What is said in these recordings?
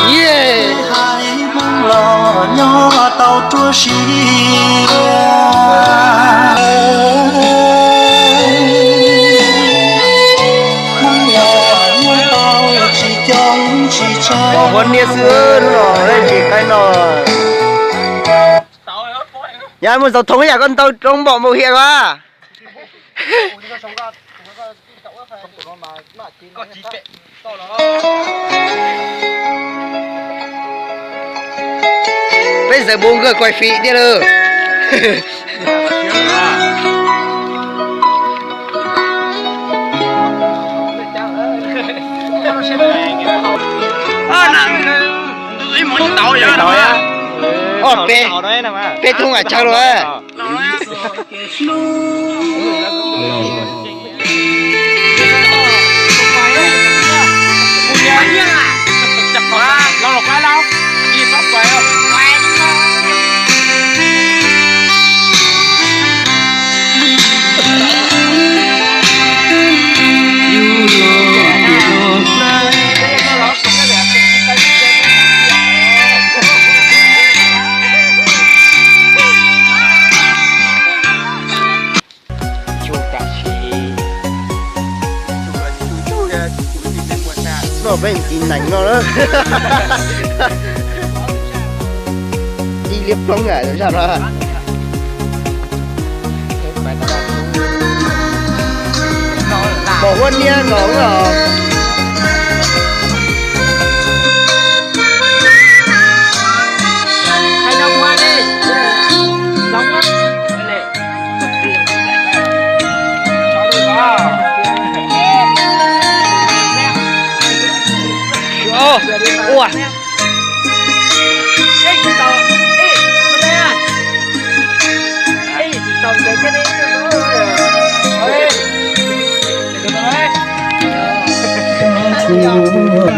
Hais Hmoob los nyob tau ruaj sia, Hmoob los nyob tau tsis coob tsis tshaj. Pom huab niab xwb, hnub no tsis qaib no. Yog mus xaus thooj ib yam koj ntaus rau npaum npaum hiam ko. Peb ntxawm npau nkawg kuaib fim tiag lawm. Ob peb, peb thoob as tsawg lawm. Noj peb tis nees no na. Ib liab ploog zaj no. Pom huab niab no os. Ua.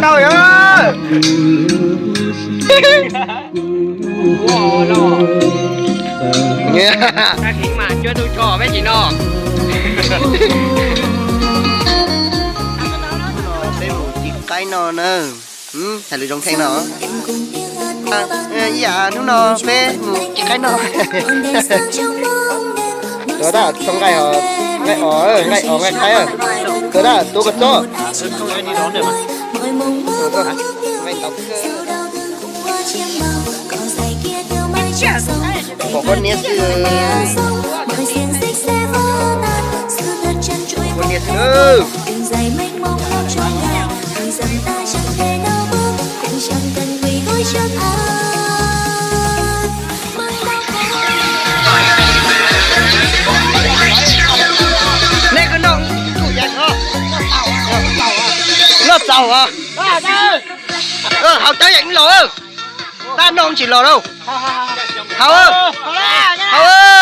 Tau yog. Mas cuab tub tso peb tsis noj. Peb mus ci qaib no na. Hais lus zoo kheej no. Ib yam hnub no peb mus ci qaib no. Tuav tab txhob nqaij os, nqaij os, nqaij os nqaij qaib. Tuav tab tuav koj txob. Pom huab niab xwb. Huab niab xwb. Nej kuj noj kuj yeej os. Noj txaus os. Haus cawb yeej los. Tab noj tsis los lauj. Haus, haus.